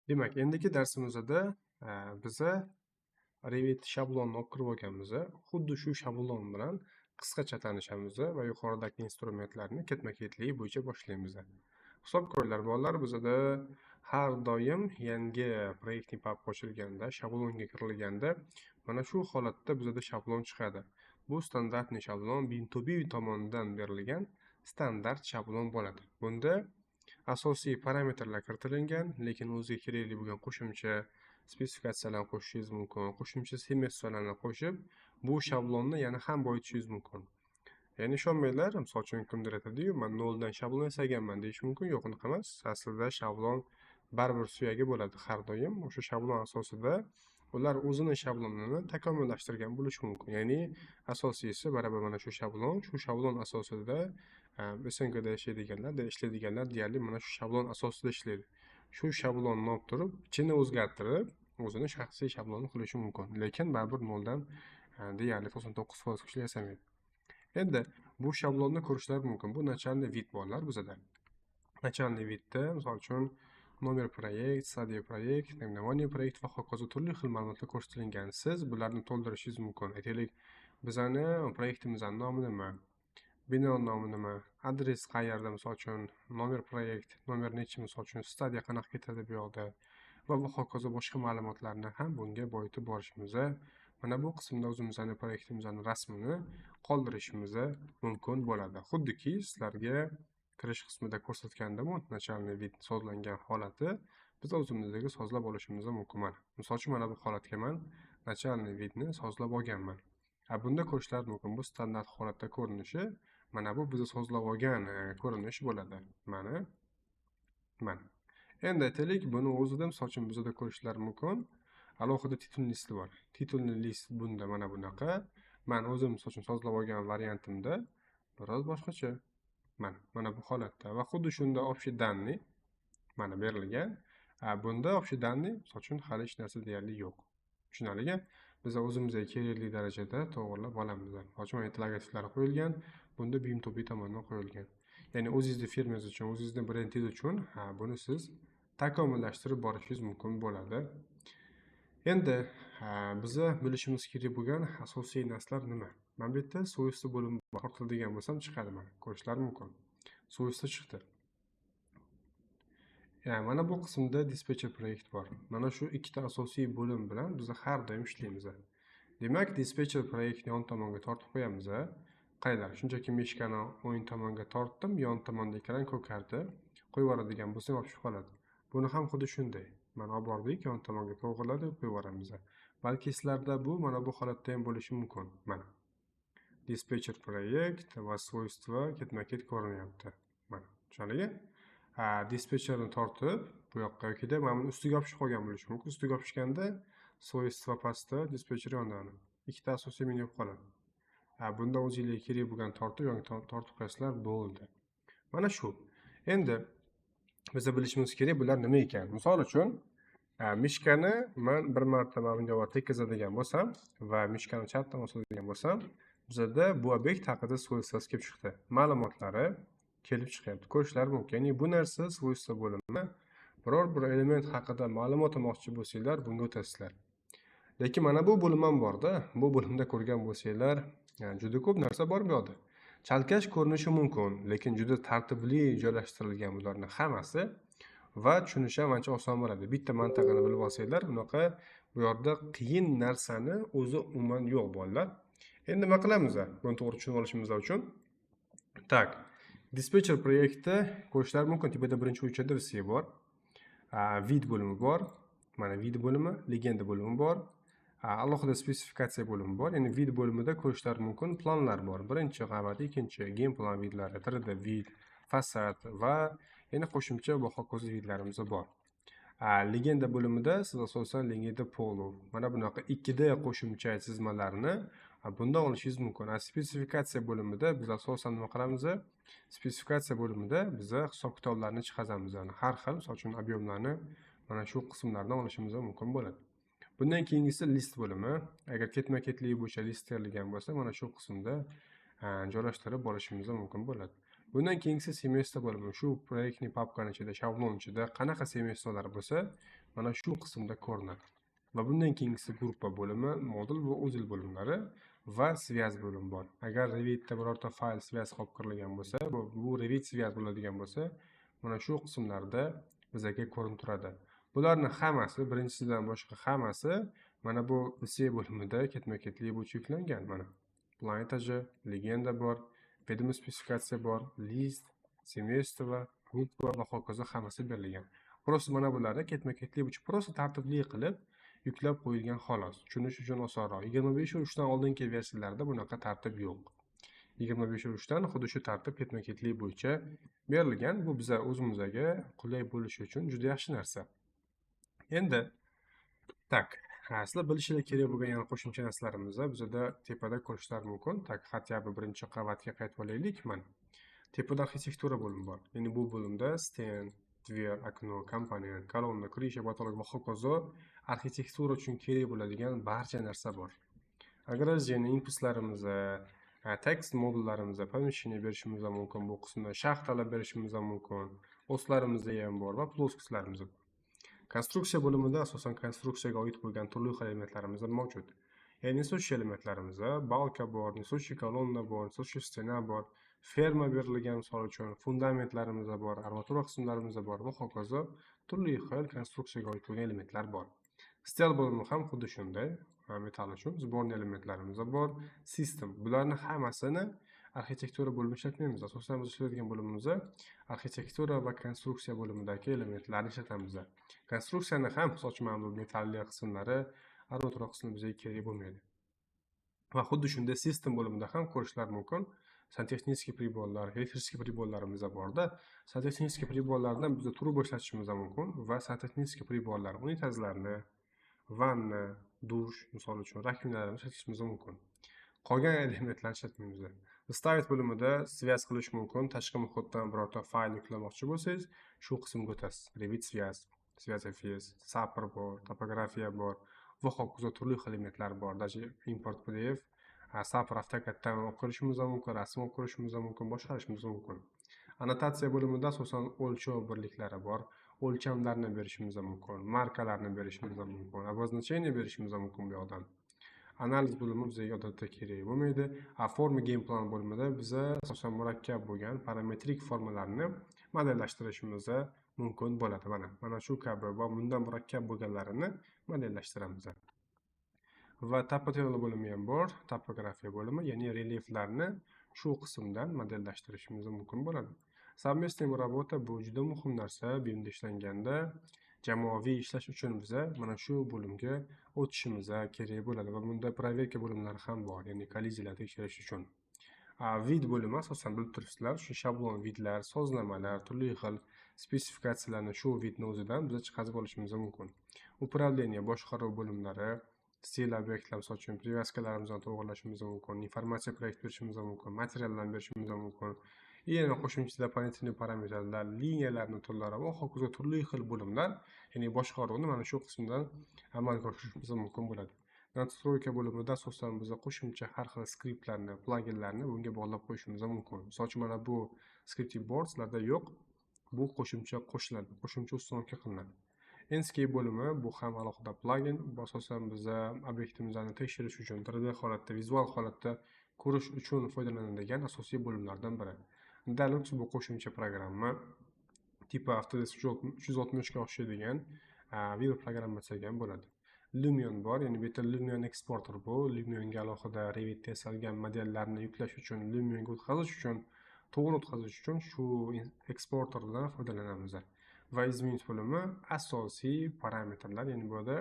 Demak, endigi darsimizda biza Revit shablonni olib kirib olganmiz. Xuddi shu shablon bilan qisqacha tanishamiz va yuqoridagi instrumentlarni ketma-ketligi bo'yicha boshlaymiz. Hisob qo'yinglar, bolalar, bizada har doim yangi proyektning papka ochilganda, shablonga kirilganda mana shu holatda bizada shablon chiqadi. Bu standartli shablon BIM2B tomonidan berilgan standart shablon bo'ladi. Bunda asosiy parametrlar kiritilgan, lekin o'ziga kerakli bo'lgan qo'shimcha spesifikatsiyalarni qo'shishingiz mumkin, qo'shimcha semestраlarni qo'shib, bu shablonni yana ham boyitishingiz mumkin. Ya'ni ishonmanglar, misol uchun kimdir aytadi-yu, men noldan shablon yasaganman deyish mumkin. Yo'q, unaqa emas. Aslida shablon baribir suyagi bo'ladi har doim. O'sha shablon asosida ular o'zini shablonini takomillashtirgan bo'lishi mumkin. Ya'ni asosiysi baribir mana shu shablon, shu shablon asosida SNGda yashaydiganlar, ishlaydiganlar deyarli mana shu shablon asosida ishlaydi. Shu shablonni olib turib, ichini o'zgartirib, o'zini shaxsiy shablonni qilishi mumkin. Lekin baribir noldan deyarli 99% kishilar yasamaydi. Endi bu shablonni ko'rishlar mumkin. Bu начальный вид bolalar bizada. Начальный видda misol uchun номер проект, стадия проект, наименование проект va hokazo turli xil ma'lumotlar ko'rsatilgan. Siz bularni to'ldirishingiz mumkin. Aytaylik, bizani proyektimizni nomi nima? Bino nomi nima? Adres qayerda, misol uchun номер проект, nomer nechi, misol uchun stadiya qanaqa ketadi bu yoqda va bu hokazo boshqa ma'lumotlarni ham bunga boyitib borishimiz, mana bu qismda o'zimizni proyektimizni rasmini qoldirishimiz mumkin bo'ladi. Xuddiki sizlarga kirish qismida ko'rsatgandim, начальный вид sozlangan holati biz o'zimizdagi sozlab olishimiz mumkin mana. Misol uchun mana bu holatga men начальный вид ni sozlab olganman. Bunda ko'rishlar mumkin. Bu standart holatda ko'rinishi, mana bu biz sozlab olgan ko'rinish bo'ladi. Mana. Mana. Endi aytaylik, buni o'zida misol uchun bizda ko'rishlar mumkin. Alohida титульный лист bor. Титульный лист bunda mana bunaqa. Men o'zim misol uchun sozlab olgan variantimda biroz boshqacha. Mana, mana bu holatda va xuddi shunda общий данный mana berilgan. Bunda общий данный misol uchun hali hech narsa deyarli yo'q. Tushunarlimi? Biz o'zimizga kerakli darajada to'g'rilab olamiz. Misol uchun mana logotiplar qo'yilgan, bunda BIM2B tomonidan qo'yilgan. Ya'ni o'zingizni firmangiz uchun, o'zingizni brendingiz uchun buni siz takomillashtirib borishingiz mumkin bo'ladi. Endi biza bilishimiz kerak bo'lgan asosiy narsalar nima? Mana bu yerda свойства bo'limi bor. Tortiladigan bo'lsam chiqadi mana. Ko'rishlar mumkin. Свойства chiqdi. Ya'ni mana bu qismda dispetcher проект bor. Mana shu ikkita asosiy bo'lim bilan biz har doim ishlaymiz. Demak, dispetcher proyektni yon tomonga tortib qo'yamiz. Qaranglar, shunchaki мышка ni o'ng tomonga tortdim, yon tomonda ekran ko'kardi. Qo'yib yuboradigan bo'lsam yopishib qoladi. Buni ham xuddi shunday. Mana olib bordik, yon tomonga to'g'riladi, qo'yib yuboramiz. Balki sizlarda bu mana bu holatda ham bo'lishi mumkin. Mana. Dispetcher проект va свойства ketma-ket ko'rinyapti. Mana, tushunarlimi? Dispetcherni tortib bu yoqqa yokida mana buni ustiga yopishib qolgan bo'lishi mumkin. Ustiga yopishganda свойства pastda, dispetcher yonida. Ikkita asosiy menyu bo'lib qoladi. Bunda o'zingizga kerak bo'lgan tortib, yoki tortib qo'yasizlar, bo'ldi. Mana shu. Endi biz bilishimiz kerak bular nima ekan. Misol uchun, мышка ni men bir marta mana bunga borib tekkizadigan bo'lsam va мышка ni chapdan bosadigan bo'lsam, bizada bu obyekt haqida свойство si kelib chiqdi. Ma'lumotlari kelib chiqyapti. Ko'rishlar mumkin. Ya'ni bu narsa свойства bo'limi. Biror bir element haqida ma'lumot olmoqchi bo'lsanglar, bunga o'tasizlar. Lekin mana bu bo'lim ham borda. Bu bo'limda ko'rgan bo'lsanglar, ya'ni juda ko'p narsa bor bu yoqda. Chalkash ko'rinishi mumkin, lekin juda tartibli joylashtirilgan bularning hammasi va tushunish ham ancha oson bo'ladi. Bitta mantaqani bilib olsanglar, bunaqa bu yerda qiyin narsani o'zi umuman yo'q, bolalar. Endi nima qilamiz? Buni to'g'ri tushunib olishimiz uchun. Так, dispetcher proyektda ko'rishlar mumkin. Tepada birinchi o'chada все bor. Вид bo'limi bor. Mana вид bo'limi, легенда bo'limi bor. Alohida spesifikatsiya bo'limi bor. Ya'ni вид bo'limida ko'rishlar mumkin, planlar bor. Birinchi qavat, ikkinchi, genplan вид lari, 3D вид, fasad va yana qo'shimcha va hokazo вид larimiz bor. Легенда bo'limida siz asosan легенда полу, mana bunaqa 2D qo'shimcha chizmalarni bundan olishingiz mumkin. Spesifikatsiya bo'limida biz asosan nima qilamiz? Spesifikatsiya bo'limida biz hisob kitoblarni chiqazamiz. Ya'ni har xil, misol uchun, объем larni mana shu qismlardan olishimiz mumkin bo'ladi. Bundan keyingisi list bo'limi. Agar ketma-ketligi bo'yicha list terilgan bo'lsa, mana shu qismda joylashtirib borishimiz mumkin bo'ladi. Bundan keyingisi семейство bo'limi. Shu проектный papkani ichida, shablon ichida qanaqa семейство lar bo'lsa, mana shu qismda ko'rinadi. Va bundan keyingisi gruppa bo'limi, modul va узел bo'limlari va связь bo'limi bor. Agar Revitda birorta fayl связь qilib kirilgan bo'lsa, bu Revit связь bo'ladigan bo'lsa, mana shu qismlarda bizga ko'rinib turadi. Bularning hammasi, birinchisidan boshqa hammasi mana bu C bo'limida ketma-ketlik bo'yicha yuklangan. Mana план этажа, легенда bor, ведомость spesifikatsiya bor, list, семейство, группа va hokazo hammasi berilgan. Просто mana bularni ketma-ketlik bo'yicha просто tartibli qilib yuklab qo'yilgan xolos. Tushunish uchun osonroq. 25.3 dan oldingi versiyalarda bunaqa tartib yo'q. 25.3 dan xuddi shu tartib ketma-ketlik bo'yicha berilgan. Bu biza o'zimizga qulay bo'lishi uchun juda yaxshi narsa. Endi так, sizlar bilishinglar kerak bo'lgan yana qo'shimcha narsalarimiz bizada tepada ko'rishlar mumkin. Так, хотя бы birinchi qavatga qaytib olaylik. Mana tepada arxitektura bo'limi bor. Ya'ni bu bo'limda стен, дверь, окно, компонент, колонна, крыша, потолок va hokazo arxitektura uchun kerak bo'ladigan barcha narsa bor. Ограждение, impulslarimiz, tekst modullarimiz, помещение berishimiz mumkin bu qismda, shaxtalar berishimiz mumkin, ось larimiz ham bor va плоскость larimiz bor. Konstruksiya bo'limida asosan konstruksiyaga oid bo'lgan turli xil elementlarimiz mavjud. Ya'ni несущий elementlarimiz, balka bor, несущий kolonna bor, несущий стена bor, ferma berilgan misol uchun, fundamentlarimiz bor, armatura qismlarimiz bor va hokazo turli xil konstruksiyaga oid bo'lgan elementlar bor. Steel bo'limi ham xuddi shunday, metall uchun сборный elementlarimiz bor, system. Bularni hammasini arxitektura bo'limi ishlatmaymiz. Asosan biz ishlaydigan bo'limimiz arxitektura va konstruksiya bo'limidagi elementlarni ishlatamiz. Konstruksiyani ham, misol uchun, mana bu metalli qismlari, armatura qismi bizga kerak bo'lmaydi. Va xuddi shunday system bo'limida ham ko'rishlar mumkin. Сантехнический прибор lar, электрический прибор larimiz borda. Сантехнический прибор lardan biz truba ishlatishimiz mumkin va сантехнический прибор lar unitazlarni, vanna, dush, misol uchun, раковина larni ishlatishimiz mumkin. Qolgan elementlarni ishlatmaymiz. Вставить bo'limida связь qilish mumkin. Tashqi muhitdan birorta fayl yuklamoqchi bo'lsangiz, shu qismga o'tasiz. Revit связь, связь FS, SAPR bor, topografiya bor va hokazo turli xil elementlar bor. Даже import PDF, SAPR AutoCADdan olib kirishimiz mumkin, rasm olib kirishimiz mumkin, boshqarishimiz mumkin. Annotatsiya bo'limida asosan o'lchov birliklari bor. O'lchamlarni berishimiz mumkin, markalarni berishimiz mumkin, обозначение berishimiz mumkin bu yoqdan. Analiz bo'limi bizga odatda kerak bo'lmaydi. A forma генплан bo'limida biza asosan murakkab bo'lgan parametrik formalarni modellashtirishimiz mumkin bo'ladi. Mana shu kabi va bundan murakkab bo'lganlarini modellashtiramiz. Va topotabel bo'limi ham bor, topografiya bo'limi, ya'ni relyeflarni shu qismdan modellashtirishimiz mumkin bo'ladi. Совместная работа bu juda muhim narsa. BIMda ishlanganda jamoaviy ishlash uchun biza mana shu bo'limga o'tishimiz kerak bo'ladi va bunda проверка bo'limlari ham bor, ya'ni kolliziyalar tekshirish uchun. Вид bo'limi asosan bilib turibsizlar, shu shablon вид lar, sozlamalar, turli xil spesifikatsiyalarni shu вид ni o'zidan biza chiqarib olishimiz mumkin. Управление, boshqaruv bo'limlari, stil obyektlar, misol uchun, привязка larimizni to'g'irlashimiz mumkin, informatsiya proyekt berishimiz mumkin, materiallarni berishimiz mumkin. Yana qo'shimcha дополнительный parametrlar, liniyalarni turlari va hokazo turli xil bo'limlar, ya'ni boshqaruvni mana shu qismdan amalga oshirishimiz mumkin bo'ladi. Настройка bo'limida asosan biz qo'shimcha har xil skriptlarni, plaginlarni bunga bog'lab qo'yishimiz mumkin. Misol uchun, mana bu scripting board sizlarda yo'q. Bu qo'shimcha qo'shiladi, qo'shimcha установка qilinadi. Enscape bo'limi bu ham alohida plagin. Bu asosan biza obyektimizni tekshirish uchun 3D holatda, vizual holatda ko'rish uchun foydalaniladigan asosiy bo'limlardan biri. Dalux bu qo'shimcha programma, типа Autodesk 360 ga o'xshaydigan bir programmasi ham bo'ladi. Lumion bor, ya'ni bu yerda Lumion eksporter bu. Lumionga alohida Revitda yasalgan modellarni yuklash uchun, Lumionga o'tkazish uchun, to'g'ri o'tkazish uchun shu eksporterdan foydalanamiz. Va изменить bo'limi asosiy parametrlar, ya'ni bu yerda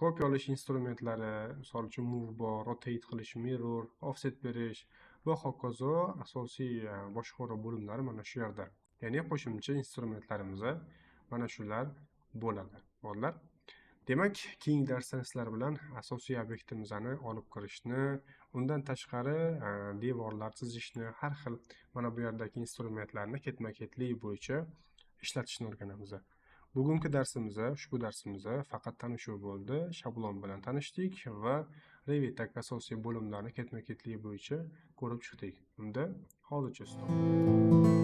kopiya olish instrumentlari, misol uchun move bor, rotate qilish, mirror, offset berish va hokazo asosiy boshqaruv bo'limlari mana shu yerda. Ya'ni qo'shimcha instrumentlarimiz mana shular bo'ladi. Bolalar, demak, keyingi darsdan sizlar bilan asosiy obyektimizni olib kirishni, undan tashqari devorlar chizishni, har xil mana bu yerdagi instrumentlarni ketma-ketlik bo'yicha ishlatishni o'rganamiz. Bugungi darsimiz, ushbu darsimiz faqat tanishuv bo'ldi. Shablon bilan tanishdik va Revitdagi asosiy bo'limlarni ketma-ketlik bo'yicha ko'rib chiqdik. Unda hozircha stop.